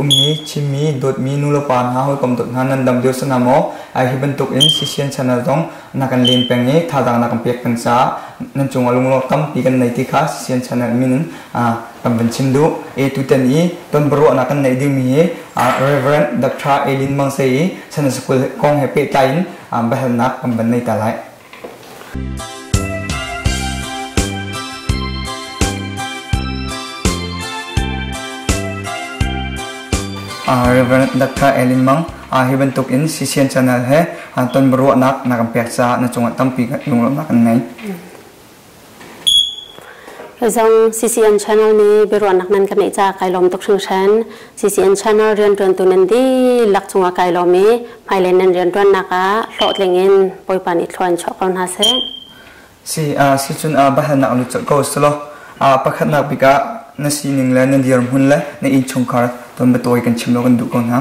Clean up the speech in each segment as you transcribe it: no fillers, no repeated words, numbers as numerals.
Ummi Chinmi dawtmi nulepa hna hawikom dawt hna nan dam lio si hna maw? Ai hi bantuk in CCN channel zong na kan len peng i thazaang na kan pek peng caah nan cungah lunglawmh tampi kan nei ti kha CCN channel min in kan van chim duh. E tutan i ton biaruahnak kan neih dingmi hi Reverend Dr. Eileen Mang Se i Sunday School kong he pehtlai in biahalnak kan van nei ta lai. Reverend Dr. Elin Mang hi bantuk in CCN channel he ton biaruahnak na kan pek caah na cungah tampi lunglawmhnak kan ngei. Zong CCN channel nih biaruahnak nan ka neih caah kai lawm tuk hringhran. CCN channel rianṭuantu nan dihlak cungah kai lawm i hmailei nan rianṭuannak ah hlawhtling in Bawipa nih thlua in chuah ko hna seh. Si si cun biahalnak lut colh ko selaw pakhatnak bik ah na sining le na dirhmun le na innchungkhar ton biatawi kan chim lo kan duh ko hna.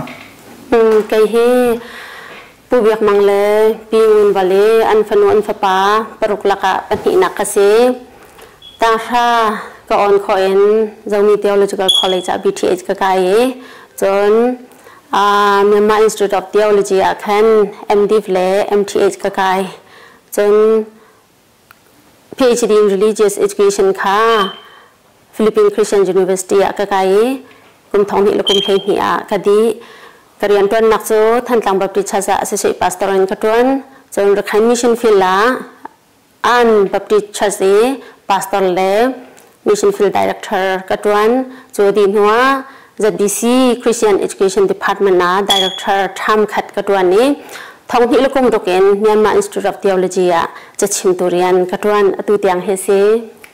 Kei hi Pu Biak Mang le Pi Ngun Va le an fanu an fapa paruk lakah pahnihnak ka si. Tanghra ka on khawh in Zomi Theological College ah BTH ka kai i cun Myanmar Institute of Theology ah khan MDiv le MTH ka kai. Cun PhD in Religious Education kha Philippine Christian University ah ka kai i kum thong hnih le kum 12 ah ka dih. Ka rianṭuannak cu Thantlang Baptist Church ah associate pastor in ka ṭuan. Cun Rakhine Mission Field ah An Baptist Church i pastor le Mission Field Director ka ṭuan. Cu dih hnuah ZBC Christian Education Department ah Director ṭham khat ka ṭuan i thong hnih le kum ruk in Myanmar Institute of Theology ah cachimtu rian ka ṭuan. Atu tiang hi si.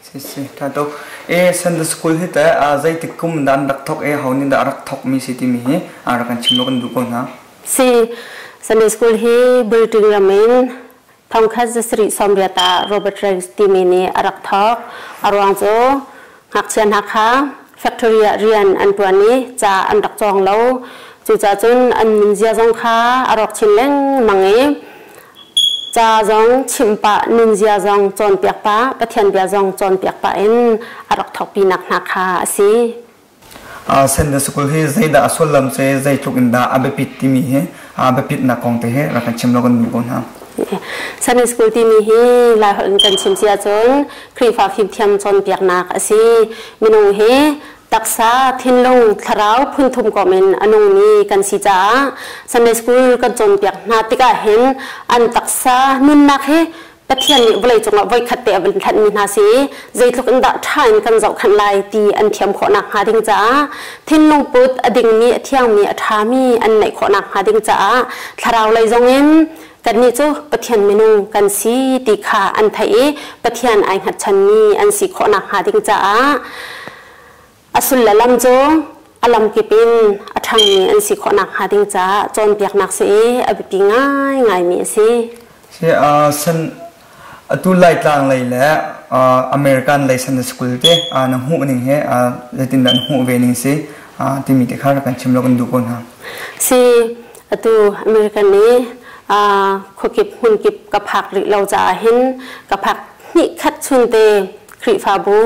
Si si tha tuk. E Sunday school hi teh zeitik kum dah an rak thok e ho nih dah a rak thok mi si timi hi rak kan chim lo kan duh ko hna. Si Sunday school hi Britain ram in thongkhat zasarih sawmriat ah Robert Rags timi nih a rak thok. A ruang cu ngakchia hna kha factory ah rian an ṭuan i ca an rak cawng lo. Cucaah cun an nunzia zong kha a rawk chin lengmang i Ca zong chimh pah, nunzia zong cawnpiak pah, Pathian bia zong cawnpiak pah in a rak thawkpinak hna kha a si. Sunday School hi zeidah a sullam cu zeitluk in dah a biapit timi hi a biapitnak kong te hi rak kan chim lo kan duh ko hna. Sunday School timi hi Laiholh in kan chim si ahcun Khrihfa fimthiam cawnpiaknak a si. Minung hi taksa, thinlung, thlarau phunthum kom in a nungmi kan si caah Sunday school kan cawnpiak hna tikah hin an taksa nunnak hi Pathian nih vawlei cungah voikhat te a van tlanhmi hna si i zeitluk in dah ṭha in kan zohkhanh lai ti an thiam khawhnak hnga ding caah thinlung put a dingmi, a thiangmi, a ṭhami an neih khawhnak hnga ding caah thlarau lei zongin kannih cu Pathian minung kan si ti kha an theih i Pathian ai hngatchanmi an si khawhnak hnga ding caah A sul le lam cu a lamkip in a ṭhangmi an si khawh nakhnga ding caah cawnpiaknak si i a biapi ngaingaimi a si. Si, san atu Laitlang lei le American lei Sunday School te na hmuh ning he zeitindah na hmuh ve ning si timi te kha rak kan chim lo kan duh ko hna. Si, atu American i khuakip hmunkip ka phak rih lo caah hin ka phak hnih khat chun te Khrihfabu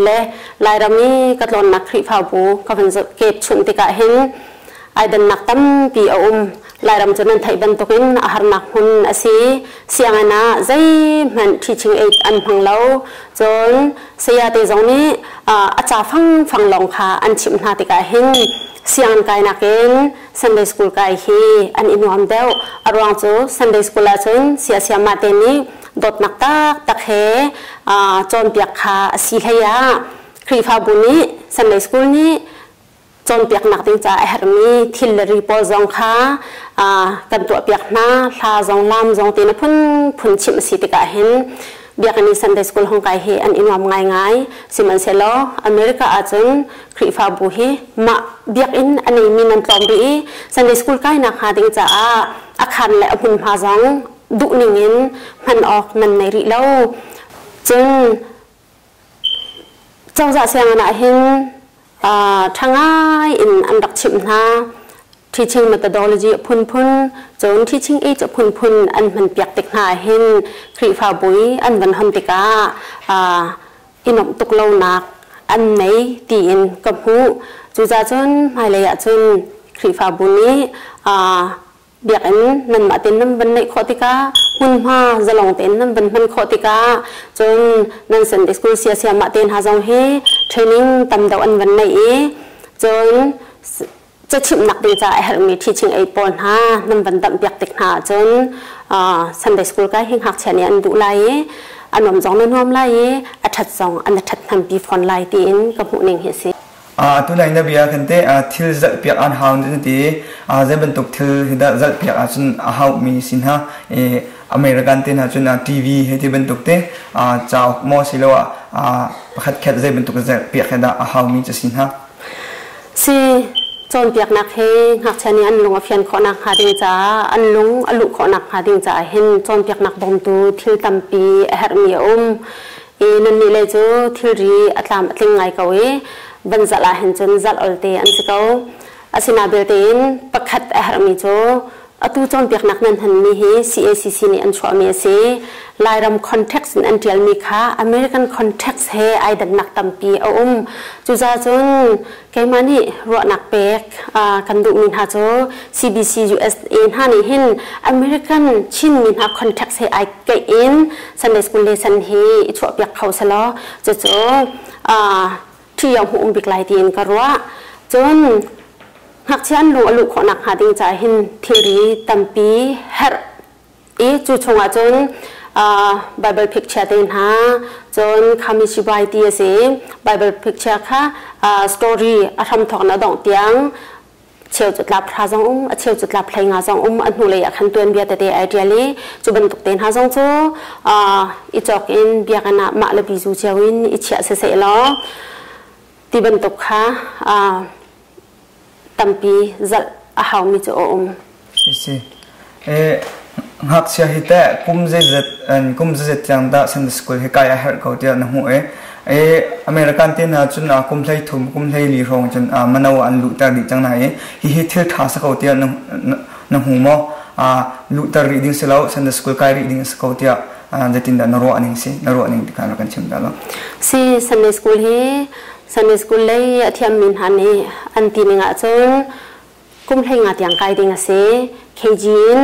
le Lairam i ka tlawnnak Khrihfabu ka van kep chunh tikah hin ai dannak tampi a um. Lairam cu nan theih bantukin a harnak hmun a si. Sianginn ah zeihmanh teaching aid an hmang lo. Cun sayate zong nih a ca fangfang lawng kha an chimh hna tikah hin sianginn kainak in Sunday school kai hi an i nuam deuh. A ruang cu Sunday school ahcun siasiamah te nih dawtnak taktak he cawnpiak kha a si hlei ah Khrihfabu nih Sunday school nih cawnpiaknak ding caah a herhmi thil le ri pawl zong kha kan tuahpiak hna. Hla zong lam zong tiin a phunphun chimh a si tikah hin biakinn i Sunday school hong kai hi an i nuam ngaingai. Sihmanhsehlaw America ahcun Khrihfabu hi mah biakinn a neimi nan tlawm rih i Sunday school kainak hnga ding caah a khaan le a hmunhma zong duhning in hman awk nan nei rih lo. Cun cozah sianginn ah hin ṭha ngai in an rak chimh hna. Teaching methodology a phunphun, cun teaching age a phunphun an hmanpiak tik hna hin Khrihfabu i an van hon tikah i nuamh tuk lonak an nei tiin ka hmuh. Cucaah cun hmailei ah cun Khrihfabu nih biakinn nanmah tein nan van neih khawh tikah, hmunhma zalong tein nan van hman khawh tikah, cun nan Sunday School siasiamah te hna zong hi training tam deuh an van neih i, cun cachimhnak ding caah a herhmi teaching aid pawl hna nan van damhpiak tik hna ahcun Sunday School kai hi ngakchia nih an duh lai i a nuam zong na nuam lai i a ṭhat zong an ṭhat hnampi fawn lai tiin ka hmuh ning hi a si. Tunai na bia kan te thil zalhpiak an hau na ti. Zei bantuk thil hi dah zalhpiak ahcun a haumi si hna? American te hna cun TV he ti bantuk te cauk maw siloah pakhat khat zei bantuk zalhpiak he dah a haumi cu si hna? Si, cawnpiaknak hi ngakchia nih an lung a fian khawh nakhnga ding caah, an lung a luh khawh nakhnga ding caah hin cawnpiaknak bawmtu thil tampi a herhmi a um. I nannih lei cu thilri a tlam a tling ngai ko i van zalh ah hin cun zalh olte an si ko. Asina belte in pakhat a herhmi cu atu cawnpiaknak nan hmanmi hi CACC nih an chuahmi a si. Lairam context in an ṭialmi kha American context he ai dannak tampi a um. Cucaah cun keimah nih ruahnak pek kan duhmi hna cu CBC USA hna nih hin American Chinmi hna context he ai keih in Sunday School lesson hi i chuahpiak kho selaw cucu ṭhi a hmuh um bik lai tiin ka ruah. Cun ngakchia an lung a luh khawh nakhnga ding caah hin thilri tampi herh i cu chungah cun Bible picture te hna, cun Kamishibai ti a si. Bible picture kha story a hramthawk na dongh tiang cheu cu tlap hra zong um, a cheu cu tlap hlei nga zong um, a hnulei ah khan tuanbia tete ai ṭial i cu bantuk te hna zong cu i cawk in biakinn ah mah le bizu cio in i chiah siseh law ti bantuk kha tampi zalh a haumi cu a um. Si. Ngakchia hi teh kum zeizat kum zeizat tiang dah Sunday school hi kai a herh ko tiah na hmuh i? American te hna cun kum 13, kum 14 hrawng cun mano an luhter dih cang hna i hihi thil ṭha si ko tiah na hmu maw? Luhter rih ding si lo, Sunday school kai rih ding si ko tiah zeitindah na ruah ning si? Na ruah ning ti kha rak kan chim ta lo. Si, Sunday school hi Sunday school lei a thiammi hna nih an ti ning ahcun kum 15 tiang kai ding a si. KG in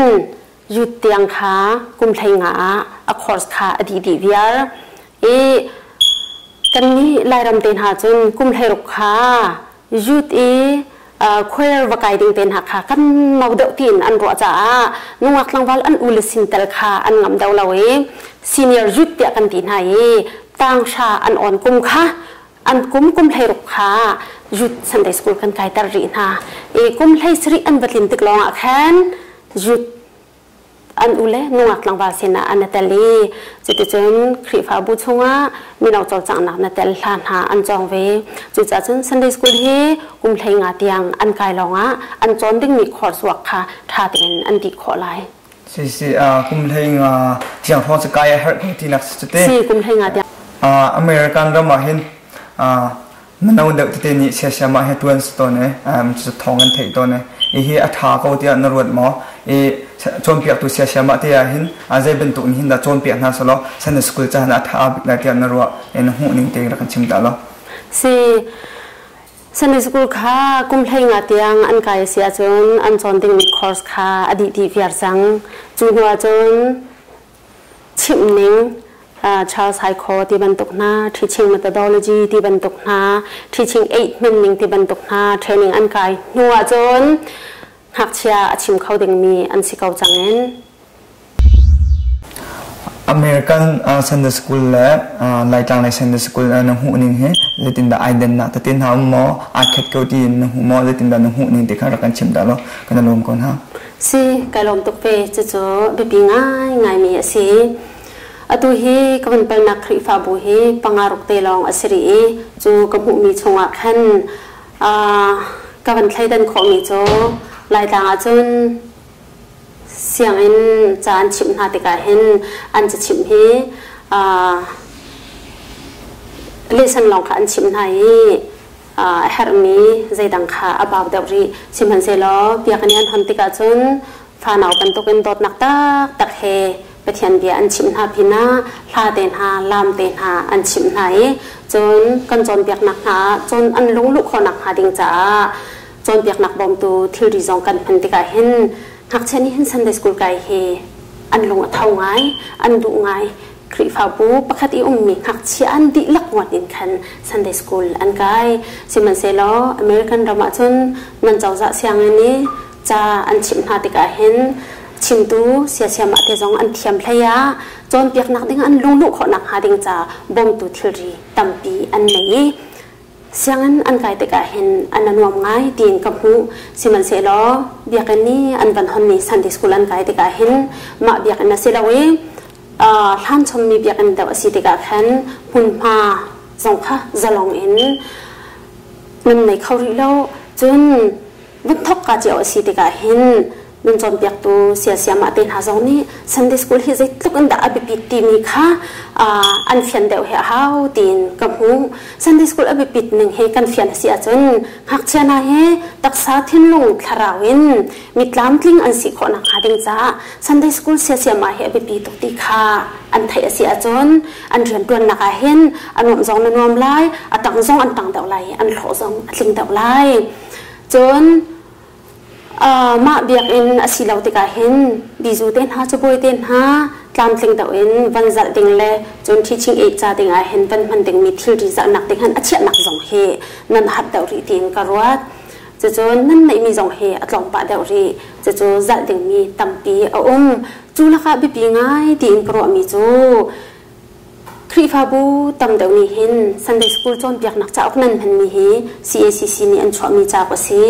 youth tiang kha kum 15 ah a course kha a dih dih viar. I kannih Lairam te hna cun kum 16 kha youth i choir va kai ding te hna kha kan no deuh tiin an ruah caah nungak tlangval an u le sin tel kha an ngam deuh lo i senior youth tiah kan ti hna i tanghra an on kum kha an kum kum 16 kha youth Sunday school kan kaiter rih hna i kum 17 an va tlin tik lawng ah khan youth an u le nungak tlangval sinah an tel i cuticun Khrihfabu chungah mino cawlcanghnak na tel hla hna an cawng ve. Cucaah cun Sunday school hi kum 15 tiang an kai lawngah an cawn dingmi coursework kha ṭha tein an dih khawh lai. Si si, kum 15 tiang hrawng cu kai a herh ko tinak si cu te. Si, kum 15 tiang. American ram ah hin mano deuh tete nih siasiam ah hi tuan si tawn e, cu thawng an theih tawn e. Hi a ṭha ko tiah na ruat maw? I cawnpiaktu siasiam ah te ah hin zei bantuk nih hin dah cawnpiak hna selaw Sunday school cahan a ṭha bik lai tiah na ruah e, na hmuh ning te rak kan chim ta law. Si, Sunday school kha kum 15 tiang an kai si ahcun an cawn dingmi course kha a dih dih viar cang. Cu hnu ahcun chimh ning Charles Haikho ti bantuk hna, teaching methodology ti bantuk hna, teaching aid hman ning ti bantuk hna training an kai hnu ahcun ngakchia a chim kho dingmi an si ko cang in. American Sunday School le Laitlang lei Sunday School na hmuh ning hi zeitindah ai dannak tete hna um maw? Aa khat ko tiin na hmu maw? Zeitindah na hmuh ning ti kha rak kan chim dah law kan lawm ko hna. Si, kai lawm tuk ve. Cucu biapi ngaingaimi a si. Atu hi ka van palnak Khrihfabu hi panga ruk te lawng a si rih i cu ka hmuhmi chungah khan ka van thleidan khawhmi cu Laitlang ahcun sianginn ca an chimh hna tikah hin an cachimh hi lesson lawng kha an chimh hna i a herhmi zeidang kha a bau deuh rih. Sihmanhsehlaw biakinn an hon tikah cun fanau bantukin dawtnak taktak he Pathian bia an chimh hna pinah hla te hna, laam te hna an chimh hna i cun kan cawnpiaknak hna ah cun an lungluh khawhnak hnga ding caah cawnpiaknak bawmtu thilri zong kan hman tikah hin ngakchia nih hin Sunday school kai hi an lung a tho ngai, an duh ngai. Khrihfabu pakhat i ummi ngakchia an dihlak ngawt in khan Sunday school an kai. Sihmanhsehlaw American ram ah cun nan cozah sianginn i ca an chimh hna tikah hin chimtu siasiamah te zong an thiam hlei ah cawnpiaknak ding an lungluh khawhnak hnga ding ca bawmtu thilri tampi an nei i sianginn an kai tikah hin an a nuam ngai tiin ka hmuh. Sihmanhsehlaw biakinn i an van hon i Sunday school an kai tikah hin mah biakinn a si lo i hlan chommi biakinn deuh a si tikah khan hmunhma zong kha zalong in nan nei kho rih lo. Cun vun thawk ka cio a si tikah hin nun cawnpiaktu siasiamah te hna zong nih Sunday school hi zeitluk in dah a biapit timi kha an fian deuh hi a hau tiin ka hmuh. Sunday school a biapit ning hi kan fian a si ahcun ngakchia hna hi taksa thinlung thlarau in mi tlamtling an si khawh nakhnga ding caah Sunday school siasiamah hi a biapi tuk ti kha an theih a si ahcun an rianṭuannak ah hin a nuamh zong na nuam lai, a ṭang zong an ṭang deuh lai i an hlawh zong a tling deuh lai. Cun mah biakinn a si lo tikah hin bizu te hna cabuai te hna tlamtling deuh in van zalh ding le cun teaching aid ca ding ah hin van hman dingmi thilri zalhnak ding han a chiahnak zong hi nan hat deuh rih tiin ka ruat. Cucun nan neihmi zong hi a tlawm pah deuh rih. Cucu zalh dingmi tampi a um. Cu lakah biapi ngai tiin ka ruahmi cu Khrihfabu tam deuh nih hin Sunday School cawnpiaknak cauk nan hmanmi hi CACC nih an chuahmi cauk a si.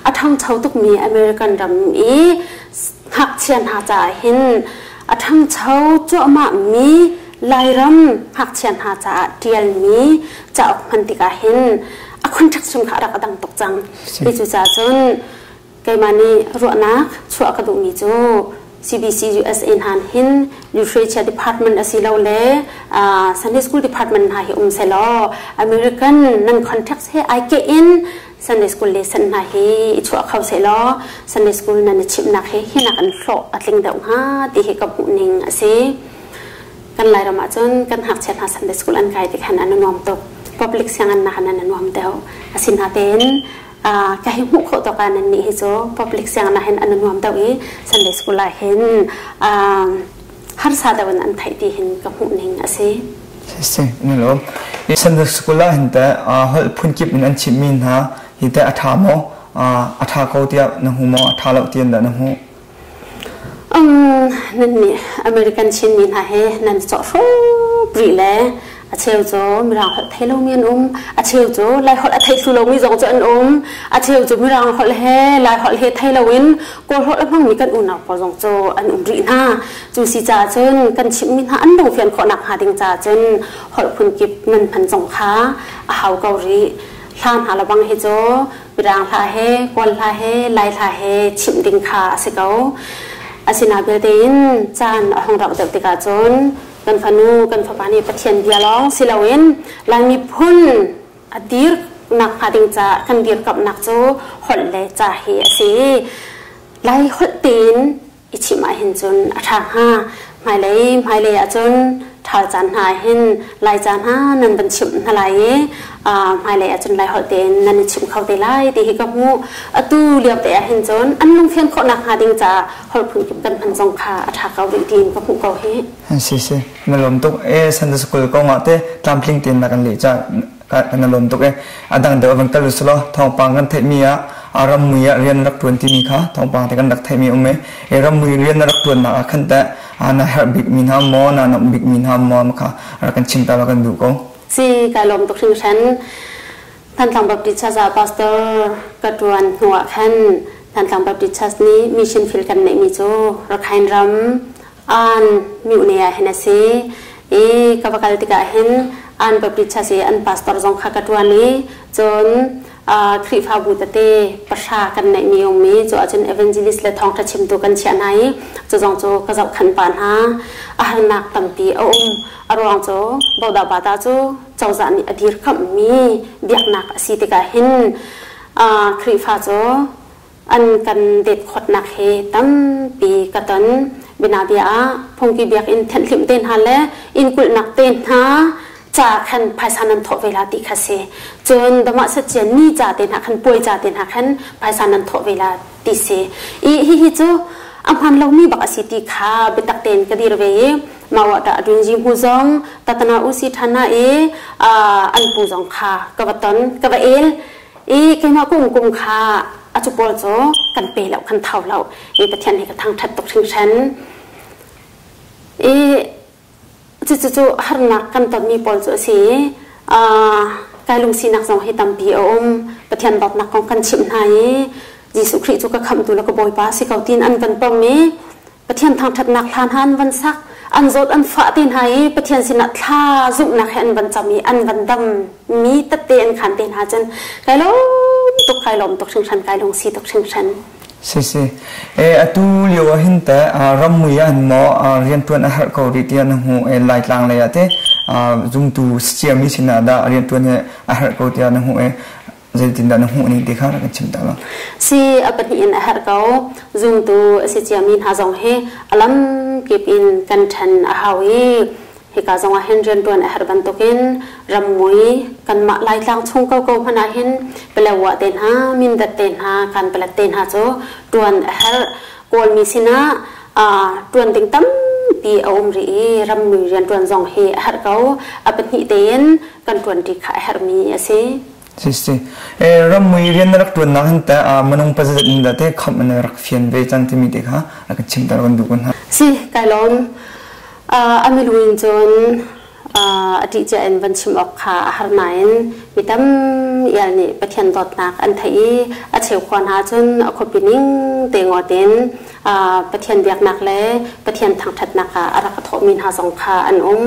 A ṭhangcho tukmi American ram i ngakchia hna caah hin a ṭhangcho cuahmahmi Lairam ngakchia hna caah ṭialmi cauk hman tikah hin a context hrim kha a rak a dang tuk cang. Hi cucaah cun Keimah nih ruahnak chuah ka duhmi cu CBC USA hna hin Literature Department asilole Sunday School Department hna hi um sehlaw American nan context he ai keh in Sunday School lesson hna hi i chuah kho sehlaw Sunday School nan i chimhnak hi hinak in hlawh a tling deuh hnga ti hi ka hmuh ning a si. Kan Lairam ahcun kan ngakchia hna Sunday School an kai tik han an nuam tuk. Public sianginn nakin an nuam deuh. Asinain ka hi hmuh khawh tawk ah nan nih hi cu public sianginn ah hin an nuam deuh i Sunday school ah hin harsa deuh in an theih ti hin ka hmuh ning a si. Si, ni lo. Sunday school ah hin teh holh phunkip in an chimmi hna hi teh a ṭha maw? A ṭha ko tiah na hmu maw? A ṭha lo tiah dah na hmuh? Nan nih American Chinmi hna he nan cawh hrup rih le a cheu cu Mirang holh thei lomi an um, a cheu cu Lai holh a thei thlu lomi zong cu an um, a cheu cu Mirang holh he Lai holh he thei loin Kawl holh a hmangmi kan unau pawl zong cu an um rih hna. Cu si caah cun kan chimhmi hna an lungfian khawh nakhnga ding caah cun holh phunkip nan hman zong kha a hau ko rih. Hla hna le bang hi cu Mirang hla he, Kawl hla he, Lai hla he chimh ding kha a si ko. Asinain belte in caan a hung rauh deuh tikah cun kan fanu, kan fapa nih Pathian bia lawng si loin Lai miphun a dir nakhnga ding caah kan dirkamhnak cu holh le ca hi a si. Lai holh tein i chimh ahhin cun a ṭha hnga. Hmailei hmailei ahcun ṭhal caan hna ahhin Laica hna nan van chimh hna lai i hmailei ahcun Laiholh tein nan i chimh kho te lai ti hi ka hmuh. Atu lio te ahhin cun an lungfian khawh nakhnga ding caah holh phunkip kan hman zong kha a ṭha ko rih tiin ka hmuh ko hih. Si si, na lawm tuk. E Sunday school kong ah te tlamtling tein na kan leh ca kan lawm tuk e. A dang deuh van kal usulaw thawngpang kan theihmi ah rammui ah rian rak ṭuan timi kha thawngpang te kan rak theihmi um e. E rammui rian na rak ṭuannak ah khan teh na herh bikmi hna maw na nomh bikmi hna maw kha rak kan chim ta kan duh ko. Si kai lawm tuk hringhran. Thantlang Baptist Church ah pastor ka ṭuan hnu ah khan Thantlang Baptist Church nih mission field kan neihmi cu Rakhine ram An mihne ah hin a si i ka va kal tikah hin an Baptist Church i an pastor zong kha ka ṭuan i cun Khrihfabu tete pahra kan neihmi um i cu ahcun evangelist le thawngṭha chimtu kan chiah hna i cu zong cu ka zohkhenh pah hna. A harnak tampi a um. A ruang cu Bodah Bata cu cozah nih a dirkamhmi biaknak a si tikah hin Khrihfa cu an kan detkhawtnak hi tampi ka ton. Bianabia ah phungki biakinn thenhhlimh te hna le inn kulhnak te hna ca khan phaisa nan thawh ve la ti kha si. Cun dawmah sacian ni ca te hna khan puai ca te hna khan phaisa nan thawh ve la ti si. I hihi cu a hmaan lomi bak a si ti kha biatak tein ka dir ve i mah ta adun ji mu zong tatana usi thana i an pu zong kha ka va ton ka va el i keimah kum kum kha a cu pawl cu kan pe lo kan thau lo i Pathian he ka thangthat tuk hringhran i cucu cu harnak kan tonmi pawl cu a si kai lungsinak zong hi tampi a um. Pathian dawtnak kong kan chimh hna i Jesuh Khrih cu ka khamhtu le ka Bawipa si ko tiin an van pom i Pathian thangṭhatnak hla hna an van sak, an zawt an fah te hna i Pathian sinah thla zumhnak he an van cam i an van dam mi tette an khan te hna cun kai lawm tuk, kai lawm tuk hringhran, kai lungsi tuk hringhran. Si si. E atu lio ah hin teh rammui ah hin maw rianṭuan a herh ko rih tiah na hmuh? E Laitlang lei ah teh zumtu ciami sinah dah rianṭuan hi a herh ko tiah na hmuh i zeitindah na hmuh ning ti kha rak kan chim ta law. Si a pahnih in a herh ko. Zumtu a si ciami hna zong hi a lam kip in kan ṭhen a hau i hika zong ah hin rianṭuan a herh bantukin rammui kanmah Laitlang chung koko hmanh ah hin Palawa te hna, Mindat te hna, Kanpalet te hna cu ṭuan a herh. Kawlmi sinah ṭuan ding tampi a um rih i rammui rianṭuan zong hi a herh ko. A pahnih tein kan ṭuanṭi kha a herhmi a si. Si si. Rammui rian na rak ṭuannak hin teh minung pazat in dah teh khamh na rak fian ve cang timi te kha rak kan chimter kan duh ko hna. Si, kai lawm. A milu in cun a ṭih cia in van chim awk kha a har nain mi tam ial nih Pathian dawtnak an theih i a cheu khua hna cun a khuapi ning te ngawt in Pathian biaknak le Pathian thangṭhatnak ah a rak thawhmi hna zong kha an um.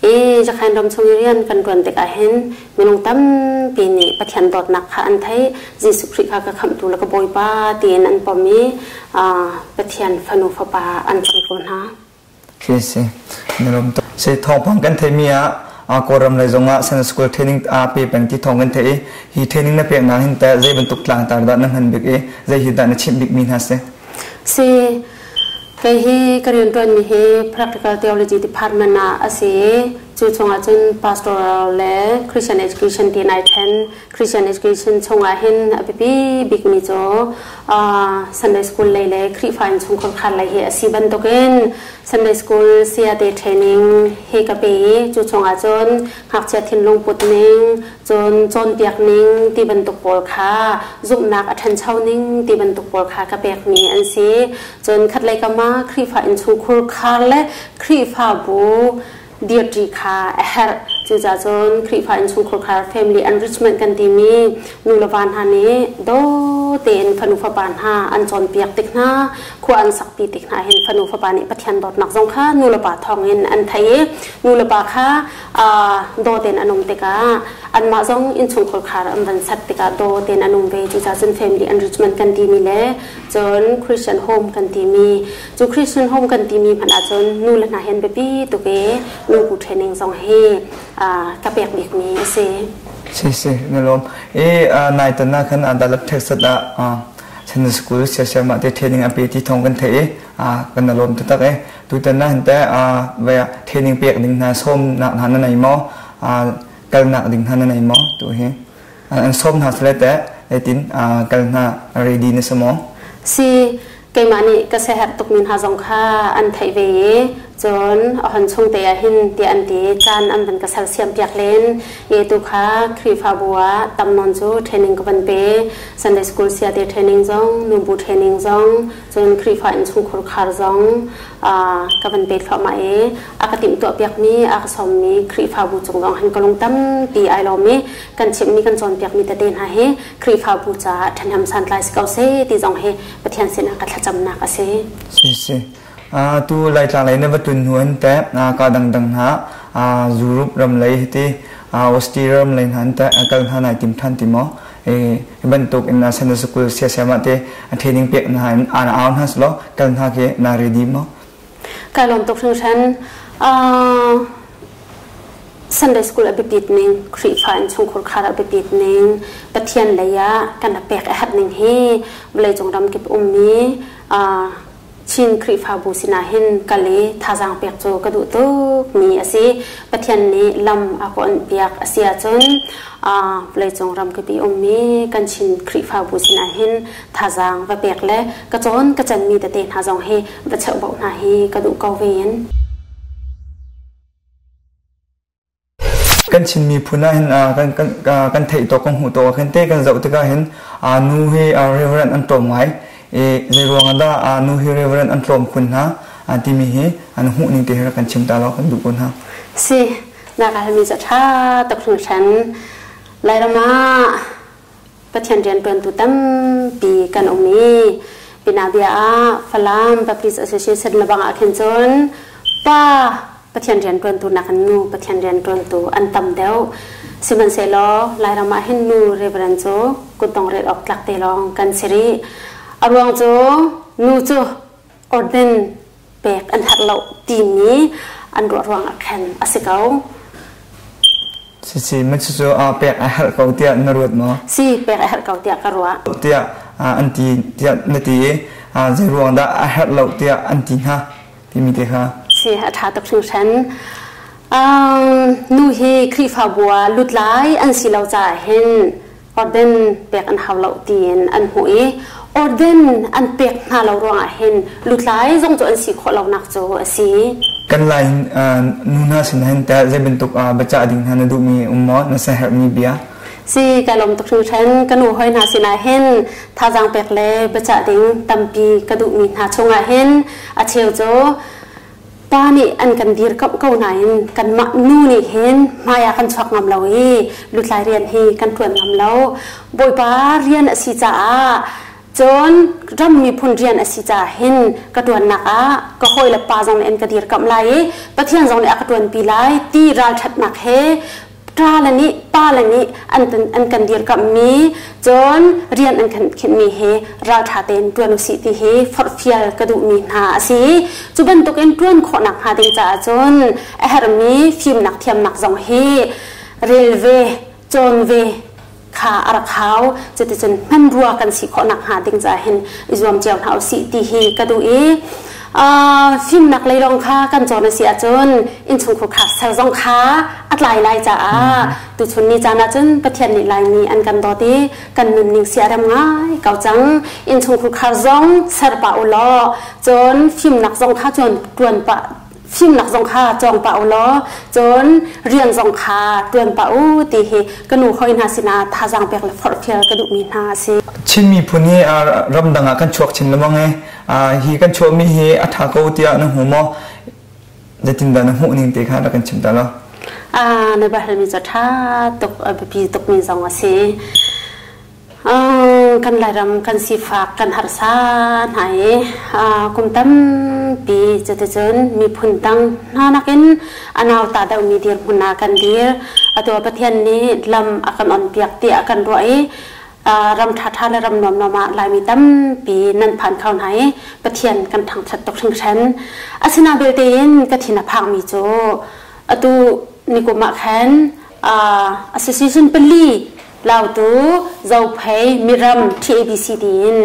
I Jakhain ram chung i rian kan ṭuan tikah hin minung tampi nih Pathian dawtnak kha an theih. Jesuh Khrih kha ka khamhtu le ka Bawipa tiin an pom i Pathian fanu fapa an cang ko hna. Khi si. Na lawm tuk. Si thawngpang kan theihmi ah Kawlram lei zong ah Sunday School training aa pe peng ti thawng kan theih i hi training na peknak hin teh zei bantuk tlangtar dah na hman bik i zei hi dah na chimh bikmi hna si? Si. Kei hi ka rianṭuanmi hi Practical Theology Department ah a si i cu chungah cun pastoral le Christian education ti nai ṭhen. Christian education chungah hin a biapi bikmi cu Sunday school lei le Khrihfa innchungkhar khar lei hi a si bantukin Sunday school sayate training hi ka pe i cu chungah cun ngakchia thinlung put ning, cun cawnpiak ning ti bantuk pawl kha zumhnak a ṭhancho ning ti bantuk pawl kha ka pekmi an si. Cun khatlei kam ah Khrihfa innchungkhur khar le Khrihfabu dirṭi kha a herh. Cucaah cun Khrihfa innchungkhur khar family enrichment kan timi nu le va hna nih daw tein fanu fapa hna an cawnpiak tik hna, khua an sakpi tik hna hin fanu fapa nih Pathian dawtnak zong kha nu le pa thawngin an thei i nu le pa kha daw tein an um tikah anmah zong innchungkhur khar an van sat tikah daw tein an um ve. Cucaah cun family enrichment kan timi le cun Christian home kan timi cu Christian home kan timi hmanh ahcun nu le hna hin biapi tuk i nubu training zong hi ka pek bikmi a si. Si si na lawm. I nai tan ah khan Dallas Texas ah Sunday school siasiamah te training a pe ti thawng kan theih i kan na lawm taktak e. Tutan ah hin teh vai training pek ding hna sawm nak hna na nei maw? Kalnak ding hna na nei maw? Tu hi an sawm hna sale teh zeitin kal hna ready na si maw? Si keimah nih ka siaherh tukmi hna zong kha an theih ve i cun a hon chung te ah hin tiah an ti caan an van ka sersiam piak len i tu kha Khrihfabu ah tam nawn cu training ka van pe. Sunday school siate training zong, nubu training zong, cun Khrihfa innchungkhur khar zong ka van pe thluahmah i a ka timhtuah piakmi, a ka sawmmi Khrihfabu cung zong hin ka lung tampi ai lawm i kan chimhmi kan cawnpiakmi tete hna hi Khrihfabu caah ṭhahnem santlai si ko seh ti zong hi Pathian sinah ka thlacamnak a si. Si si. Tu Laitlang lei na va tlun hnu an teh ka dangdang hna Europe ram lei hiti Austria ram lei hna an teh kal hna nai tim than ti maw? Hi bantuk in Sunday school siasiam ah te training pek hna in ana au hna selaw kal hna khi na ready maw? Kai lawm tuk hringhran. Sunday school a biapit ning, Khrihfa innchungkhur khar a biapit ning, Pathian lei ah kan a pek a herh ning hi vawleicung ramkip ummi. Chin Khrihfabu sinah hin kal i thazaang pek cu ka duh tukmi a si. Pathian nih lam a ka onhpiak a si ahcun vawleicung ramkipi ummi kan Chin Khrihfabu sinah hin thazaang va pek le ka cawn ka canmi tete hna zong hi va cheuhbauh hna hi ka duh ko ve in. Kan Chin miphun ah hin kan theih tawk kan hmuh tawk ah khin te kan zoh tikah hin nu hi reverend an tlawm ngai i zei ruang ah dah nu hi reverend an tlawm khun hna timi hi an hmuh ning te hi rak kan chim ta law kan duh ko hna. Si, na ka halmi cu ṭha tuk hringhran. Lairam ah Pathian rianṭuantu tampi kan um i pinabia ah Falam Baptist Association lebang ah khin cun pa Pathian rianṭuantu nakin nu Pathian rianṭuantu an tam deuh. Sihmanhsehlaw Lairam ah hin nu Reverend cu kutdong rel awk tlak te lawng kan si rih. A ruang cu nu cu orden pek an herh lo timi an ruah ruang ah khan a si ko. Si si, ma cucu pek a herh ko tiah na ruat maw? Si, pek a herh ko tiah ka ruah. Tiah an ti tiah na ti i zei ruang dah a herh lo tiah an ti hna timi te kha. Si, a ṭha tuk hringhran. Nu hi Khrihfabu ah lutlai an si lo caah hin orden pek an hau lo tiin an hmuh i orden an pek hna lo ruangah hin lutlai zong cu an si khawh lonak cu a si. Kan lai nu hna sin hin teh zei bantuk biacah ding hna na duhmi um maw na siaherhmi bia? Si ka lawm tuk hringhran ka nu hoi hna sinah hin thazaang pek le biacah ding tampi ka duhmi hna chungah hin a cheu cu Pa nih an kan dirkamh ko nain kanmah nu nih hin hmai ah kan chuak ngam lo i lutlai rian hi kan ṭuan ngam lo. Bawipa rian a si caah cun ram miphun rian a si caah hin ka ṭuannak ah ka hawile pa zong nih an ka dirkamh lai i Pathian zong nih a ka ṭuanpi lai ti ralṭhatnak he ṭa le nih pa le nih an kan dirkamhmi cun rian an kan khinhmi hi ralṭha tein ṭuan usih ti hi forhfial ka duhmi hna a si. Cu bantukin ṭuan khawhnak hnga ding caah cun a herhmi fimnak thiamnak zong hi rel ve, cawn ve kha a rak hau. Cuticun hmanrua kan si khawhnak hnga ding caah hin i zuam cio hna usih ti hi ka duh i fimnak lei lawng kha kan cawn a si ahcun innchungkhur kha ser zong kha a tlai lai caah tuchun ni caan ahcun Pathian nih Laimi an kan dawt i kan nunning siarem ngai ko cang. Innchungkhur khar zong ser pah u law cun fimnak zong kha cun tuan pah fimnak zong kha cawng pah u law cun rian zong kha tuan pah u ti hi ka nu hoi hna sinah thazaang pek le forhfial ka duhmi hna a si. Chin miphun hi ramdang ah kan chuak chin lengmang i hi kan chuahmi hi a ṭha ko tiah na hmu maw? Zeitindah na hmuh ning te kha rak kan chim ta law. Na biahalmi cu ṭha tuk a biapi tukmi zong a si. Kan Lairam kan sifak kan harsa hna i kum tampi cuticun miphun dang hna nakin a nauta deuhmi dirhmun ah kan dir. Atu ah Pathian nih lam a kan onpiak tiah kan ruah i ram ṭhaṭha le ram nuamnuam ah Laimi tampi nan phan kho hna i Pathian kan thangṭhat tuk hringhran. Asinain belte in ka thin a phangmi cu atu nikum ah khan association pali Lautu, Zophei, Miram, TABC tiin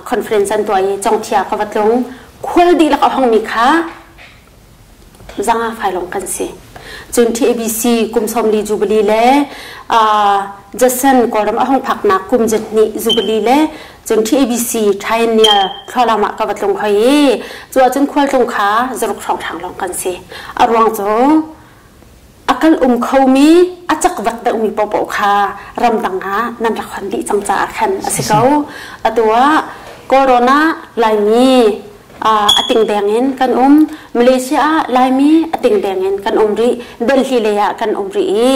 conference an tuah i Congthia ka va tlung. Khual dihlak a hongmi kha zanga fai lawng kan si. Cun TABC kum 40 Jubilee le Jason Kawlram a hong phaknak kum 2 Jubilee le cun TABC Triennial thlualam ah ka va tlung hoi i cu ahcun khualtlung kha zaruk hrawnghrang lawng kan si. A ruang cu a kal um khomi a cakvak deuhmi paohpaoh kha ramdang ah nan rak hon dih cang caah khan a si ko. Atu ah Kawlrawn ah Laimi a ting deng in kan um. Malaysia ah Laimi a ting deng in kan um rih. Delhi lei ah kan um rih i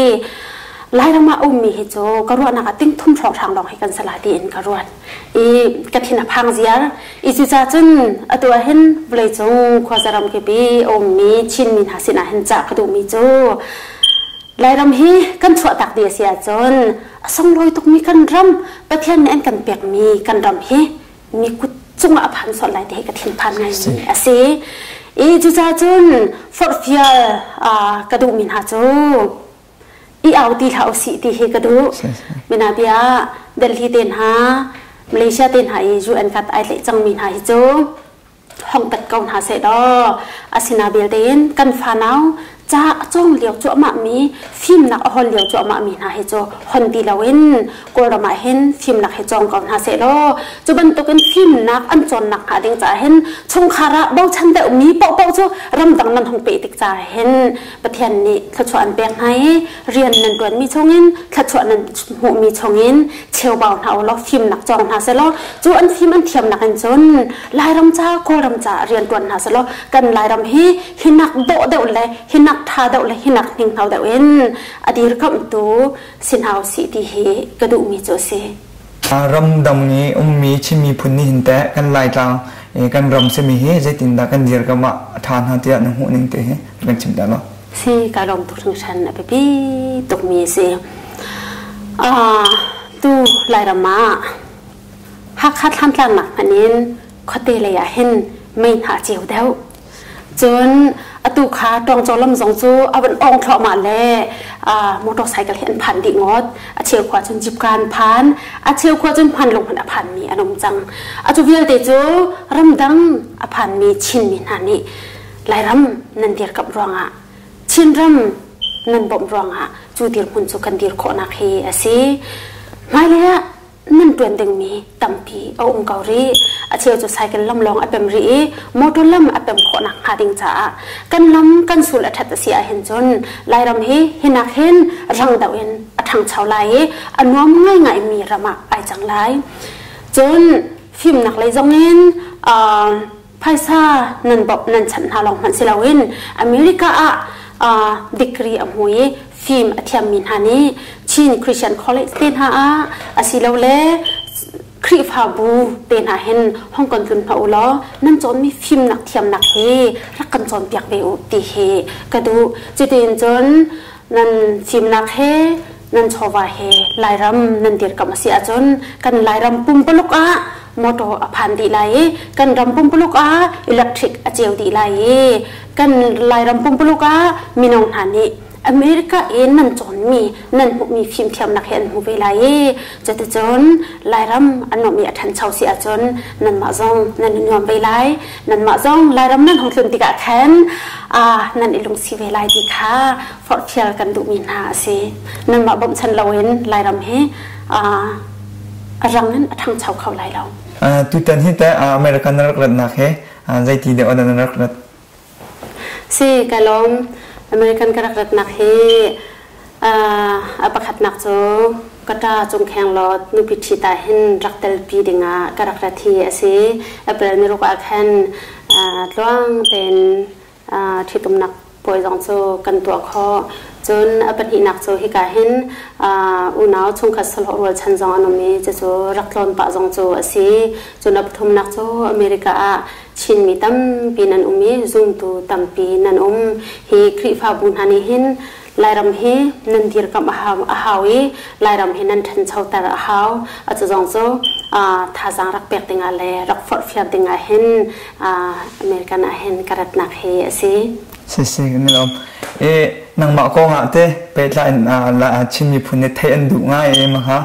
Lairam ah ummi hi cu ka ruahnak ah ting thum hrawnghrang lawng hi kan si lai tiin ka ruat. I ka thin a phang ziar. I cucaah cun atu ah hin vawleicung khuaza kip i a ummi Chinmi hna sinah hin cah ka duhmi cu Lairam hi kan chuahtak dih a si ahcun a sunglawi tukmi kan ram Pathian nih an kan pekmi kan ram hi mi kut cungah a phan sual lai ti hi ka thinphan ngaimi a si. I cucaah cun forhfial ka duhmi hna cu i au ti hlah usih ti hi ka duh. Mina bia Delhi te hna, Malaysia te hna i UN kat ai tlaih cangmi hna hi cu Hong tat ko hna seh law asina belte in kan fanau ca a cawng lio cuahmah mi fimnak a hol lio cuahmah mi hna hi cu hon ti loin Kawlram ah hin fimnak hi cawng ko hna seh law cu bantukin fimnak an cawnnak hnga ding caah hin chungkhar ah bochan deuh mi paohpaoh cu ramdang nan hung peh tik caah hin Pathian nih thluachuah an pek hna i rian nan ṭuanmi chungin thluachuah nan hmuhmi chungin cheubau hna u law fimnak cawng hna seh law cu an fim an thiamnak in cun Lairam ca Kawlram ca rian ṭuan hna seh law kan Lairam hi hinak dawh deuh le hinak ṭha deuh le hinak hninghno deuh in a dirkamhtu si hna usih ti hi ka duhmi cu a si. Ramdang i ummi Chin miphun nih hin teh kan Laitlang kan ram simi hi zeitindah kan dirkamh ah a ṭha hna tiah na hmuh ning te hi kan chim ta law. Si ka lawm tuk hringhran a biapi tukmi a si. Tu Lairam ah Hakha Thlantlang hmanh in khuate lei ah hin mei hna a ceu deuh. Cun atu kha Ṭawngcaw lam zong cu a van ong thluahmah le motorcycle hi an phan dih ngawt. A cheu khua cun jipka an phan, a cheu khua cun hmanlung hmanh a phanmi an um cang. Atu vialte cu ramdang a phanmi Chinmi hna nih Lairam nan dirkamh ruangah Chinram nan bawmh ruangah cu dirhmun cu kan dir khawhnak hi a si. Hmailei ah nan ṭuan dingmi tampi a um ko rih. A cheu cu cycle lam lawng a pem rih i motor lam a pem khawhnak hnga ding caah kan lam kan sul a ṭhat a si ahhin cun Lairam hi hinak hin rang deuh in a ṭhangcho lai i a nuam ngaingaimi ram ah ai cang lai. Cun fimnak lei zongin phaisa nan bawmh nan chanh hna lawng hmanh si loin America ah degree a hmu i fim a thiammi hna nih Chin Christian College te hna ah asilole Khrihfabu te hna hin hong kan tlun hna u law nan cawnmi fimnak thiamnak hi rak kan cawnpiak ve u ti hi ka duh. Cutin cun nan fimnak he nan chawva he Lairam nan dirkamh a si ahcun kan Lairam pumpuluk ah motor a phan dih lai i kan ram pumpuluk ah electric a ceu dih lai i kan Lairam pumpuluk ah mino hna nih America in nan cawnmi nan hmuhmi fimthiamnak hi an hmu ve lai i cuticun Lairam an nuamh i a ṭhancho si ahcun nanmah zong nan i nuam ve lai nanmah zong Lairam nan hung tlun tikah khan nan i lungsi ve lai ti kha forhfial kan duhmi hna a si. Nanmah bawmhchan loin Lairam hi a rang in a ṭhangcho kho lai lo. Tutan hi teh American na rak ratnak he zeiti deuh na rak rat? Si, ka lawm. American ka rak ratnak hi a pakhatnak cu ka ṭa cungkheng lot nupi ṭhit ah hin rak telpi dingah ka rak rat hi a si. April ni ruk ah khan tluang tein ṭhitumnak puai zong cu kan tuah khawh. Cun a pahnihnak cu hika hin unau chungkhat sahlawh rualchan zong an um i cucu rak tlawn pah zong cu a si. Cun a pathumnak cu America ah Chinmi tampi nan um i zumtu tampi nan um. Hi Khrihfabu hna nih hin Lairam hi nan dirkamh a hau i Lairam hi nan ṭhanchoter a hau. Atu zong cu thazaang rak pek dingah le rak forhfial dingah hin American ah hin ka ratnak hi a si. Si si kan i lawm. E nangmah kong ah te pehtlai in Chin miphun nih theih an duh ngai i maha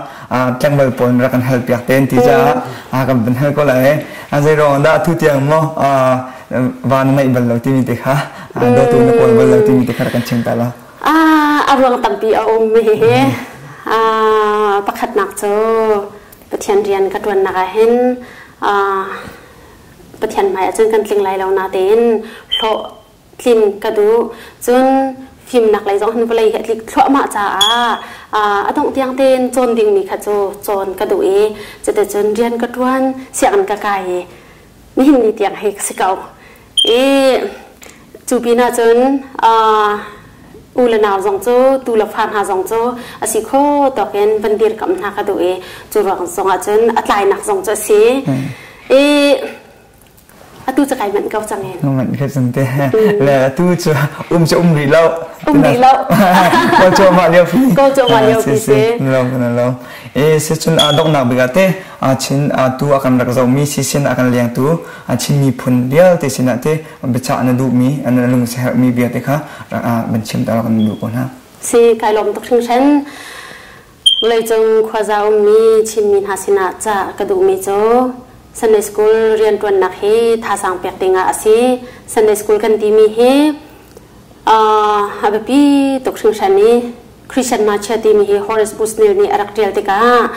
tlangval pawl rak kan hal piak te ti caah kan van hal ko lai. Zei ruang dah tu tiang maw va na neih bal lo timi te kha dawtu na kawl bal lo timi te kha rak kan chim ta la. A ruang tampi a um hihi. Pakhatnak cu Pathian rian ka ṭuannak ah hin Pathian hmai ahcun kan tling lai lo natein hlawh tlin ka duh. Cun fimnak lei zong hin vawlei hi a tlik thluahmah caah a dongh tiang tein cawn dingmi kha cu cawn ka duh i cuticun rian ka ṭuan, sianginn ka kai i nihin ni tiang hi ka si ko. I cu pinah cun u le nau zong cu tu le fa hna zong cu a si kho tawk in van dirkamh hna ka duh i cu ruang zong ah cun a tlainak zong cu a si. I atu cu kai manh ko cang in. Manh ka cang te. Le atu cu um cu um rih lo. Um rih lo. Ko cu mah lio pi. Ko cu mah lio pi si. Lo na lo. E se cun a doknak bik te a chin a tu a kan rak zohmi si sin a kan leng tu a Chin miphun vialte sinah te biachah na duhmi an lung herhmi bia te kha ban chim ta kan duh ko hna. Si kai lawm tuk hringhran. Vawleicung khuaza ummi Chinmi hna sinah ca ka duhmi cu Sunday School rianṭuannak hi thazaang pek dingah a si. Sunday School kan timi hi a biapi tuk hringhran i Christian ngakchia timi hi Horace Bushnell nih a rak ṭial tikah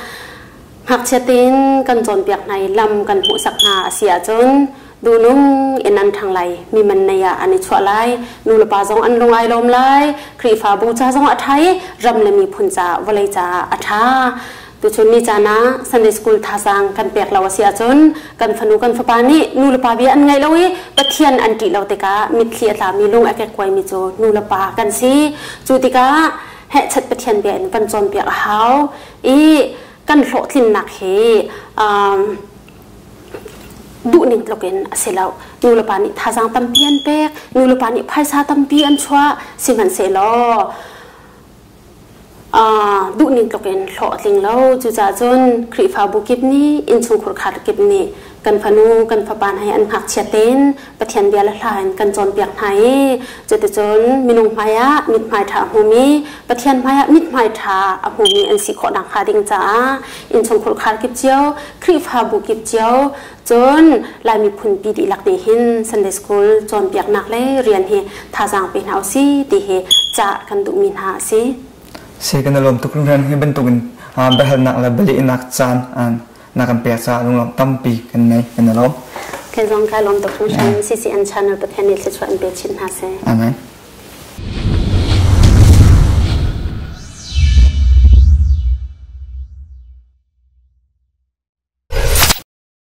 ngakchia tein kan cawnpiak hna i lam kan hmuhsak hna a si ahcun duhnung in an ṭhang lai, mi man nei ah an i chuah lai, nu le pa zong an lung ai lawm lai, Khrihfabu ca zong a ṭha i ram le miphun ca, vawlei caah a ṭha. Tuchun ni caan ah Sunday School thazaang kan pek lo a si ahcun kan fanu kan fapa nih nu le pa bia an ngaih lo i Pathian an ṭih lo tikah mitthli a tlami lung a kekkuaimi cu nu le pa kan si. Cu tikah hehchat Pathian bia in kan cawnpiak a hau i kan hlawhtlinnak hi duhning tluk in a si lo. Nu le pa nih thazaang tampi an pek, nu le pa nih phaisa tampi an chuah, sihmanhsehlaw duhning tluk in hlawh a tling lo. Cucaah cun Khrihfabu kip nih innchungkhur khar kip nih kan fanu kan fapa hna hi an ngakchia tein Pathian bia le hla in kan cawnpiak hna i cuticun minung hmaiah mithmai ṭha a hmumi Pathian hmaiah mithmai ṭha a hmumi an si khawh nakhnga ding caah innchungkhur khar kip cio Khrihfabu kip cio cun Lai miphun pi dihlak nih hin Sunday School cawnpiaknak le rian hi thazaang pe hna usih ti hi ca kan duhmi hna a si. Si kan i lawm tuk hringhran hi bantukin biahalnak le bialehnak caan na kan pek caah lunglawm tampi kan nei kan i lawm. Kei zong kai lawm tuk hringhran CCN channel Pathian nih thluachuah in pe chin hna seh. Amen.